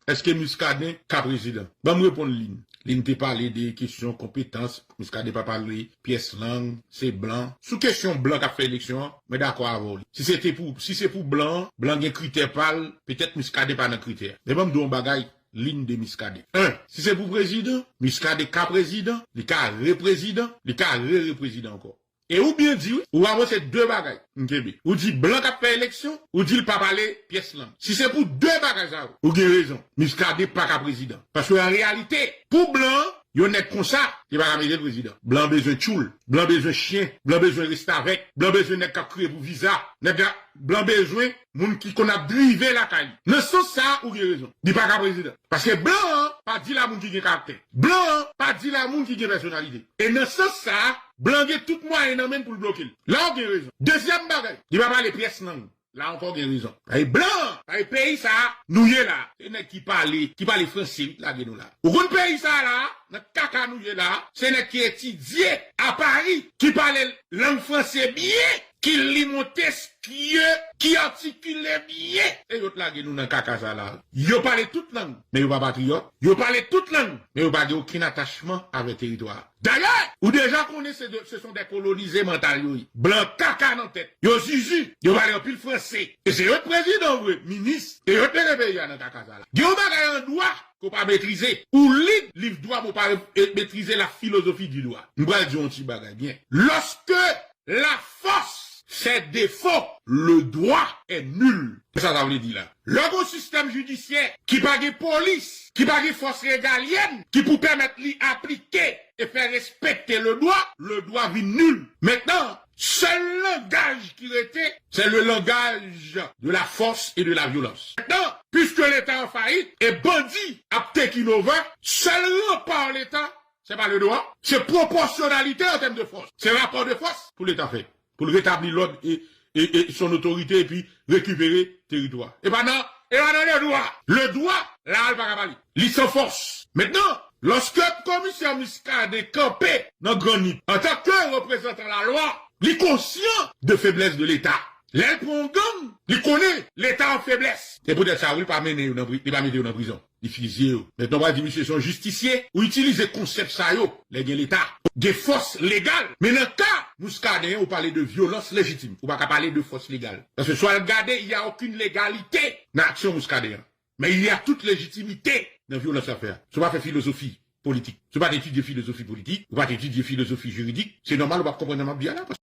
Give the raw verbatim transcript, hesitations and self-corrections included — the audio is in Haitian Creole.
Èske Muscadin ka prezidan? Ban m reponn Lynn. Lynn te pale de kesyon konpetans. Muscadin pa pale pyès lang, se blan. Sou kesyon blan k ap fè eleksyon an, mwen dakò avè w. Si se te pou, si se pou blan an, blan gen kritè pa l, petèt Muscadin pa nan kritè. Men ban m di w yon bagay, Lynn, de Muscadin. En, si se pou prezidan, Muscadin ka prezidan, li ka reprezidan, li ka re-reprezidan ankò. E ou byen di, wi, ou avanse de bagay, m kenbe. Ou di blan k ap fè eleksyon, ou di l pa pale pyès lang. Si se pou de bagay sa yo, ou gen rezon. Muscadin pa ka prezidan. Paske an reyalite, pou blan, yon nèg konsa, li pa ka mete l prezidan. Blan bezwen tchoul, blan bezwen chen, blan bezwen restavèk, blan bezwen nèg k ap kriye pou viza, nèg la, blan bezwen moun ki konn ap drive lakay li. Nan sans sa, ou gen rezon. Li pa ka prezidan. Paske blan an pa di la moun ki gen karaktè. Blan an pa di la moun ki gen pèsonalite. E nan sans sa, blan gen tout mwayen nan men l pou l bloke l. La ou gen rezon. Dezyèm bagay, li pa pale pyès lang. La ankò gen rezon. Paske blan an, paske peyi sa a, nou ye la. Se nèg ki pale, ki pale franse, wi, lage nou la. Ou konn peyi sa a la, nan kaka nou ye la, se nèg ki etidye a Pari, ki pale lang franse byen, ki li Montesquieu, ki atikile byen. E yo t lage nou nan kaka sa la. Yo pale tout lang, men yo pa patriyòt. Yo pale tout lang, men yo pa gen okenn atachman avè teritwa a. Dayè, ou deja konnen se de, se son de kolonize mantal yo ye. Blan kaka nan tèt. Yo zizi, yo pale anpil franse. E se yo t prezidan vre, minis. E yo t mete peyi a nan kaka sa la. Gen yon bagay an dwa ke w pa metrize. Ou li liv dwa, men w pa re-, e, metrize la filozofi di dwa. M pral di w yon ti bagay byen. Lorsque la force fait défaut, le droit est nul. Sa sa vle di la? Lè w gen yon sistèm jidisyè ki pa gen polis, ki pa gen fòs regalyèn ki pou pèmèt li aplike e fè respekte le dwa, le dwa vin nil. Mentnan, sèl langaj ki rete, c'est le langage de la force et de la violence. Maintenant, puisque l'État en faillite et bandi ap taking over, sèl ranpa Leta, se pa le dwa, se pwopòsyonalite an tèm de fòs. Se rapò de fòs pou Leta fè, pou l retabli lòd e, e, e son otorite epi rekipere teritwa. E pa nan, e pa nan le dwa. Le dwa, la a l pa ka pale. Li san fòs. Mentnan, lòske komisè Muscadin kanpe nan Gran Nip antanke reprezantan lalwa, li konsyan de feblès de Leta. Lè l pran yon gang, li konnen Leta an feblès. Se poutèt sa, wi, li pa mennen yo nan pri-, li pa mete yo nan prizon. Li fizye yo. Mentnan, w pral di misye se yon jistisye. Ou itilize konsèp sa yo lè gen Leta. Gen fòs legal. Men nan ka Muscadin, ou pale de vyolans lejitim. Ou pa ka pale de fòs legal. Paske swa l gade, il y a aucune légalité nan aksyon Muscadin an. Men il y a toute légitimité nan vyolans l ap fè a. Si w pa fè filozofi politik, si w pa t etidye filozofi politik, ou pa t etidye filozofi jiridik, se nòmal ou p ap konprann sa m ap di a la.